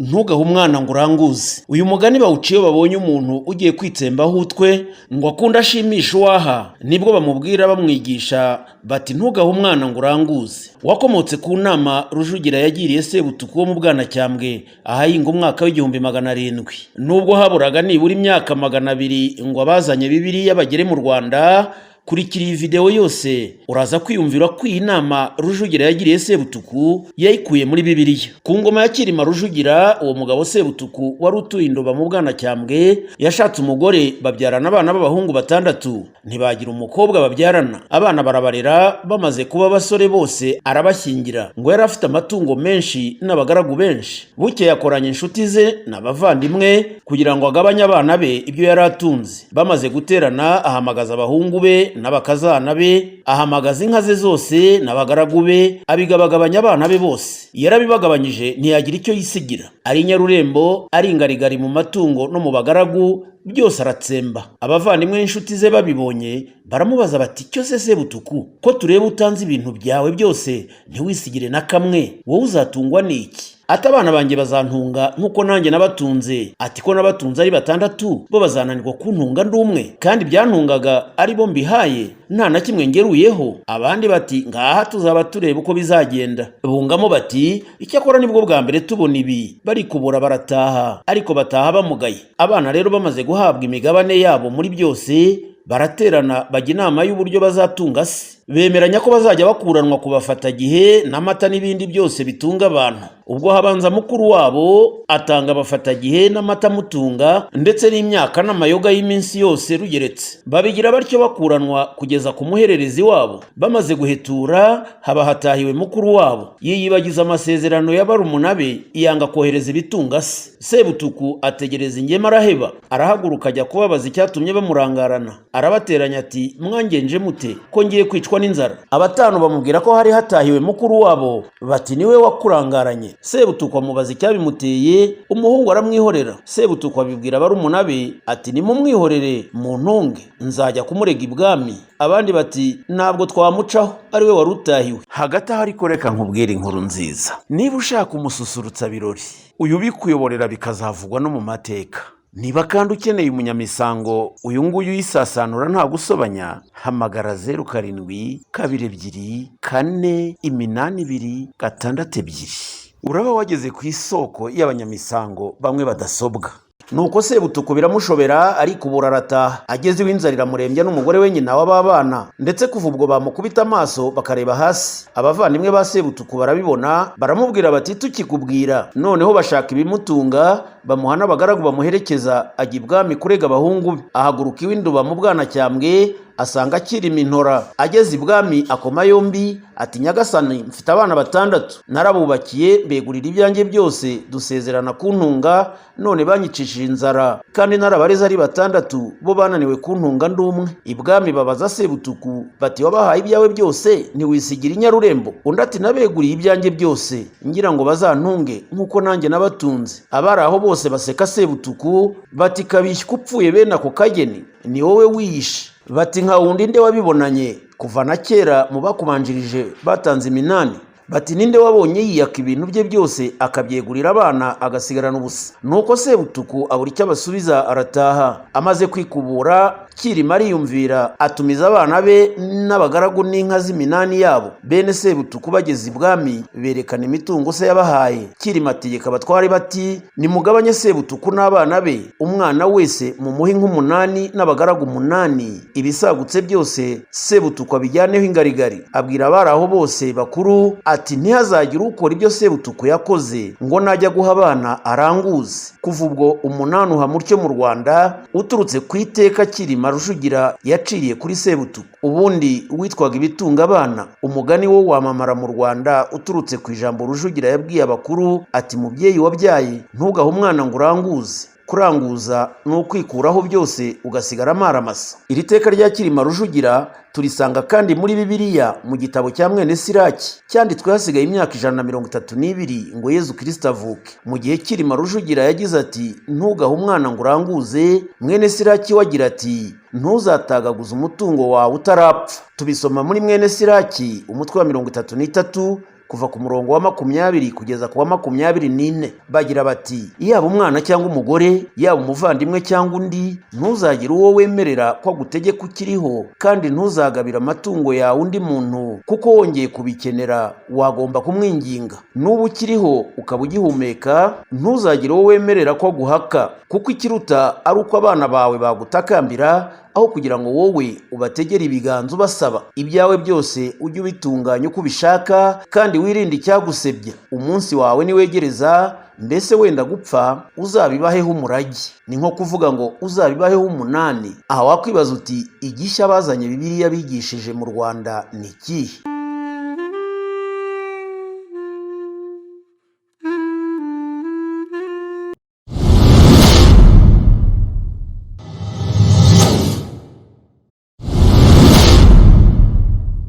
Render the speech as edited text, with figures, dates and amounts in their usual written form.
Ntugahe umwana ngo uranguze. Uyu mugani bawuca iyo babonye umuntu ugiye kwitsembaho utwe ngo akunde ashimishe uwaha, nibwo bamubwira bamwigisha bati: "Ntugahe umwana ngo uranguze." Wakomotse ku nama Rujugira yagiriye Sebutuku wo mu Bwanacyambwe ahahinga umwaka w'1700. Nubwo haburaga nibura imyaka 200 ngo abazanye Bibiliya bagere mu Rwanda. Kurikira iyi videwo yose, uraza kwiyumvira ko iyi nama Rujugira yagiriye Sebutuku yayikuye muri Bibiliya. Ku ngoma ya Cyilima Rujugira, uwo mugabo Sebutuku wari utuye Indoba mu Bwanacyambwe yashatse umugore, babyarana abana b'abahungu batandatu, ntibagira umukobwa babyarana. Abana barabarera, bamaze kuba abasore bose arabashyingira. Ngo yari afite amatungo menshi n'abagaragu benshi. Bukeye akoranya inshuti ze n'abavandimwe kugira ngo agabanye abana be ibyo yari atunze. Bamaze guterana, ahamagaza abahungu be n'abakazana be, ahamagaza inka ze zose n'abagaragu be, abigabagabanya abana be bose. Yarabibagabanyije, ntiyagira icyo yisigira. Ari Nyarurembo, ari ingarigari mu matungo no mu bagaragu, byose aratsemba. Abavandimwe n'inshuti ze babibonye baramubaza bati: "Cyo se Sebutuku, ko tureba utanze ibintu byawe byose ntiwisigire na kamwe, wowe uzatungwa n'iki?" Ati: "Abana banjye bazantunga nk'uko nanjye nabatunze." Ati: "Ko nabatunze ari batandatu, bo bazananirwa kuntunga ndi umwe, kandi ibyantungaga ari bo mbihaye nta na kimwe ngeruyeho?" Abandi bati: "Ngaha tuzaba tureba uko bizagenda." Bungamo bati: "Icyakora nibwo bwa mbere tubona ibi." Barikubura barataha, ariko bataha bamugaye. Abana rero bamaze guhabwa imigabane yabo muri byose, baraterana bajya inama y'uburyo bazatunga se. Bemeranya ko bazajya bakuranwa kubafatagihe n'amata n'ibindi byose bitunga abantu. Ubwo habanza mukuru wabo, atanga abafatagihe n'amata amutunga, ndetse n'imyaka n'amayoga y'iminsi yose rugeretse. Babigira batyo bakuranwa kugeza ku muhererezi wabo. Bamaze guhetura, haba hatahiwe mukuru wabo, yiyibagiza amasezerano ya barumuna be, yanga kohereza ibitunga se. Sebutuku ategereza ingema araheba, arahaguruka ajya kubabaza icyatumye bamurangarana. Arabateranya ati: "Mwangenje mute ko ngiye kwicwa n'inzara?" Abatanu bamubwira ko hari hatahiwe mukuru wabo, bati: "Niwe wakurangaranye." Sebutuku amubaza icyabimuteye, umuhungu aramwihorera. Sebutuku abibwira barumuna be ati: "Nimumwihorere muntunge, nzajya kumurega ibwami." Abandi bati: "Ntabwo twamucaho, ari we wari utahiwe." Hagati aho ariko, reka nkubwire inkuru nziza. Niba ushaka umususurutsa birori, uyu ubikuyoborera bikazavugwa no mu mateka, niba kandi ukeneye umunyamisango, uyu nguyu uyisasanura nta gusobanya, hamagara 0722482662, uraba wageze ku isoko y'abanyamisango bamwe badasobwa. Nuko Sebutuku biramushobera, arikubura arataha. Ageze iwe, inzara iramurembya n'umugore we nyina w'ababana, ndetse kuva ubwo bamukubita amaso bakareba hasi. Abavandimwe ba Sebutuku barabibona, baramubwira bati: "Tukikubwira." Noneho bashaka ibimutunga, bamuha n'abagaragu bamuherekeza, ajya ibwami kurega abahungu be. Ahaguruka iwe Induba mu Bwanacyambwe, asanga akirima intora. Ageze ibwami akoma yombi ati: "Nyagasani, mfite abana batandatu, narabubakiye, mbegurira ibyanjye byose, dusezerana kuntunga, none banyicishije inzara, kandi narabareze ari batandatu, bo bananiwe kuntunga ndi umwe." Ibwami babaza Sebutuku bati: "Wabahaye ibyawe byose, ntiwisigira inyarurembo?" Undi ati: "Nabeguriye ibyanjye byose ngira ngo bazantunge nk'uko nanjye nabatunze." Abari aho bose baseka Sebutuku bati: "Kabishywa upfuye bene ako kageni, ni wowe wiyishe." Bati: "Nka wundi nde wabibonanye kuva na kera mu bakubanjirije batanze iminani?" Bati: "Ninde wabonye yiyaka ibintu bye byose akabyegurira abana, agasigarana ubusa?" Nuko Sebutuku abura icyo abasubiza, arataha. Amaze kwikubura, Cyirima ariyumvira, atumiza abana be n'abagaragu n'inka z'iminani yabo. Bene Sebutuku bageze ibwami berekana imitungo se yabahaye. Cyirima ategeka abatware bati: "Nimugabanye Sebutuku n'abana be, umwana wese mumuhe inka umunani n'abagaragu umunani, ibisagutse byose Sebutuku abijyaneho ingarigari." Abwira abari aho bose bakuru ati: "Ntihazagire ukora ibyo Sebutuku yakoze ngo najya guha abana aranguze." Kuva ubwo umunani uha mutyo mu Rwanda, uturutse ku iteka Cyirima Rujugira yaciriye kuri Sebutuku. Ubundi witwaga ibitunga abana. Umugani wo wamamara mu Rwanda uturutse ku ijambo Rujugira yabwiye abakuru ati: "Mubyeyi wabyaye, ntugahe umwana ngo uranguze." Kuranguza ni ukwikuraho byose ugasigara amaramasa. Iri teka rya Cyirima Rujugira turisanga kandi muri Bibiliya mu gitabo cya Mwene Siraki, cyanditswe hasigaye imyaka 132 ngo Yezu Kirisita avuke. Mu gihe Cyirima Rujugira yagize ati: "Ntugahe umwana ngo uranguze", Mwene Siraki we agira ati: "Ntuzatagaguze umutungo wawe utarapfa." Tubisoma muri Mwene Siraki, umutwe wa 33. kuva ku murongo wa 20 kugeza ku wa 24. Bagira bati: "Yaba umwana cyangwa umugore, yaba umuvandimwe cyangwa undi, ntuzagire uwo wemerera ko agutegeka ukiriho, kandi ntuzagabire amatungo yawe undi muntu, kuko wongeye kubikenera wagomba kumwinginga. N'uba ukiriho ukaba ugihumeka, ntuzagire uwo wemerera ko aguhaka, kuko ikiruta ari uko abana bawe bagutakambira aho kugira ngo wowe ubategere ibiganza ubasaba. Ibyawe byose ujye ubitunganya uko ubishaka, kandi wirinde icyagusebya. Umunsi wawe niwegereza, mbese wenda gupfa, uzabibaheho umurage." Ni nko kuvuga ngo uzabibaheho umunani. Aha wakwibaza uti: "Igishya bazanye Bibiliya bigishije mu Rwanda ni ikihe?"